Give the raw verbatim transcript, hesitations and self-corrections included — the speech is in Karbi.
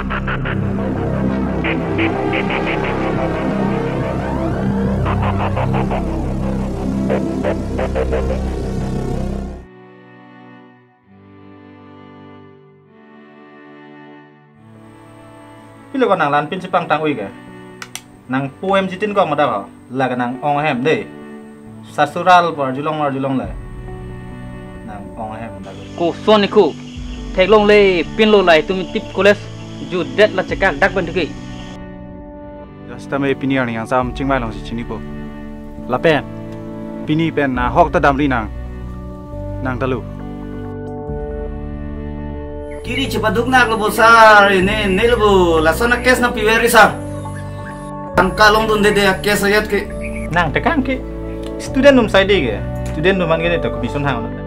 Pilo ko nang lan pin chepangtang ui ke? Nang poem jitin kok madap ho. Lake nang ong ahem de. Sasural pu arjulong arjulong le. Nang ong ahem dak. Koson ni ko. Theklongle pinlo, latum tip college jutdet la chekak dak pen thuke. Just tame pini arni angsam chingmai alongsi chinipo. Lapen pini pen ahok ta damri nang. Nang ta lo. Kiri chepaduk nak lo bo sir, ne ne lo bo, lason a case nangpiver ri sir. Tangka longdunde de a case ayat ke. Nang tekang ke student atum side ke. Student atum an ke ne to commission hang.